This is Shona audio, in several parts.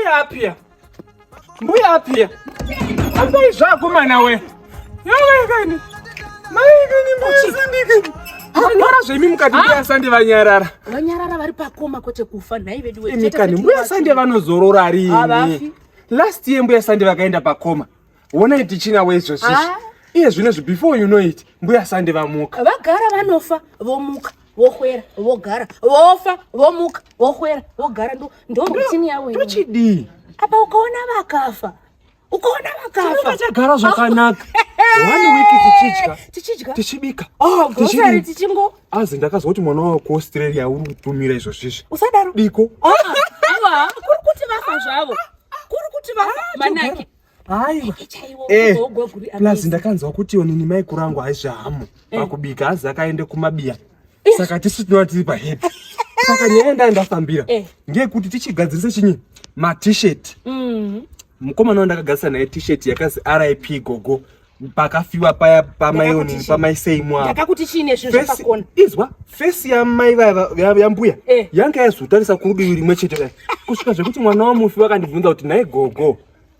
Mbuya apia. Mbuya apia. Ambai zvako mwana we. Yawe kani. Mai kani mbuya Sandi kani. Vanyara zvemi mukati mbuya Sandi vanyarara. Vanyarara vari pakoma kwete kufa nhai vedu we. Imi kani mbuya Sandi vanozorora rini? Last year mbuya Sandi vakaenda pakoma. Wonai tichina wezvo izvi. Iye zvino izvi before you know it mbuya Sandi vamuka. Vagara vanofa vomuka vohwera vogara vofa vomuka vohwera vogara ndo ndo routine yavo iyoyo. Tochidii? Apa ukaona vakafa ukaona vakafa Tichagara zvakanaka. One week tichidya. Tichidya. Tichibika. Oh, grocery tichingo. Azi ndakazwa kuti mwana wako kuAustralia uri kutumira izvozvizvi. Usadaro. Diko. Aiwa, kuri kuti vafa zvavo. Kuri kuti vafa manake. Aiwa. Eh, plus ndakanzwa kuti onini mai kurangu haizvihamo eh. pakubika azi akaende kumabiya. Eh. Saka tisu tinova tiri pahead. Saka nyaya yandanga ndafambira eh. ngeyekuti tichigadzirisa chinyi ma t-shirt. Mukomana wandakagadzirisa naye t-shirt yakazi RIP gogo pakafiwa paya pamai pamai seimwa ndakakuti chiine zvinhu zvepakona izwa fesi yamai vaya yambuya eh. yanga yazotarisa kudivi rimwe chete dai kusvika zvekuti mwana wamufi vakandibvunza kuti nhai gogo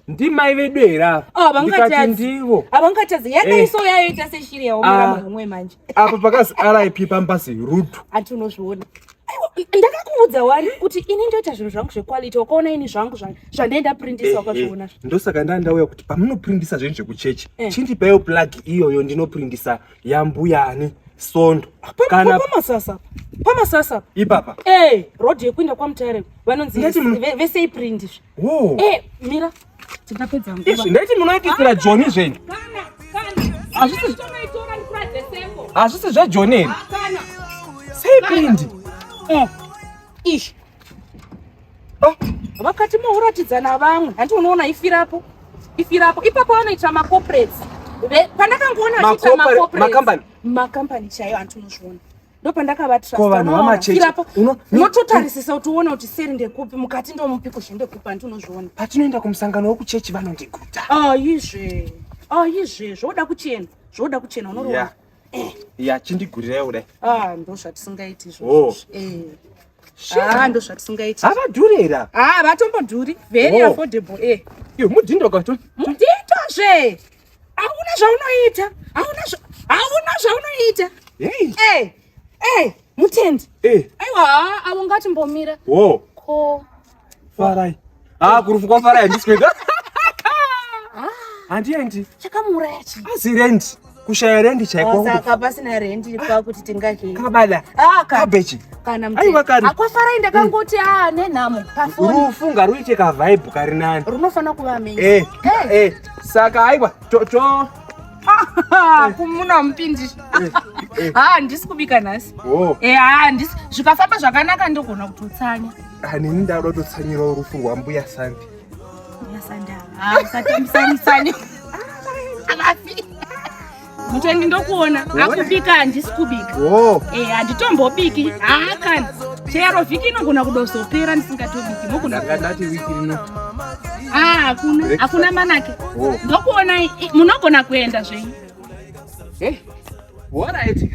ndimai vedu here ava ah, ndikati ndivo avangatadzi yakaiso eh. yayoita seshiri yaomera ah. muhomwe manje apa pakazi rip pambazi rudu anti unozviona ndakakuudza wani kuti ini ndoita zvinhu zvangu zvequality wakaona ini zvangu zvandaenda prindisa eh, wakazviona eh. ndosaka ndaa ndauya kuti pamunoprindisa zvinhu zvekuchechi eh. chindipaiwo plug iyoyo ndinoprindisa yambuyani sondo kana pamasasa pamasasa ipapa eh road yekuenda kwamutare vanonzi vese iprindi oh. eh mira tingapedza nguva izvi ndaiti munoitisira joni zvenyu hazvisi zvejoni here sei prindi eh, izvi ah. vakati mouratidzana vamwe hanti unoona ifirapo ifirapo ipapo vanoita macorporates pandakangoona achiita macorporates makambani chaiyo hanti unozviona Ko vanhu vamachechi unototarisisa kuti uone kuti seri ndekupi mukati ndomupi kuzhe ndekupi hanti unozviona patinoenda kumusangano wekuchechi vanondiguta ayizve ayizve zvoda kuchena zvoda kuchena unoroa eh. ya chindigurirai kudai ah ndozvatisingaiti izvozvo oh. eh. Ah, ndozvatisingaiti havadhuri here ah vatombodhuri very oh. affordable eh iyo mudhindo kato mudhindo zve hauna zvaunoita hauna hauna zvaunoita hey. hey. Hey, mutendi hey. Aiwa avo ngatimbomira oh. ko farai ah kurufu kwafarai handisi kuenda ah. handiendi chakamuuraya chii asi rendi kushaya rendi chaiko oh, saka pasina rendi kwakuti tingake kabada ah cabbage kana aiwa kani akwafarai ndakangoti ah nenhamo pafoni rufu ngaruite ka vibe kari nani runofanira kuva amazing eh eh saka aiwa to to kumuna mupindi eh, eh. ha handisi kubika nhasi oh. eh, ha handisi zvikafamba zvakanaka ndogona kutotsanya hanini ndauda kutotsanyirawo rufu rwambuya sandi mbuya sandi ava usatambisa mutsanyo avafi mutendi ndokuona akubika handisi kubika oh. eh, handitombobiki haa kana chero vhiki inogona kudozopera ndisingatobiki mogonandati wiki rino ah, hakuna hakuna manake oh. ndokuona munogona kuenda zvenyu eh, alright.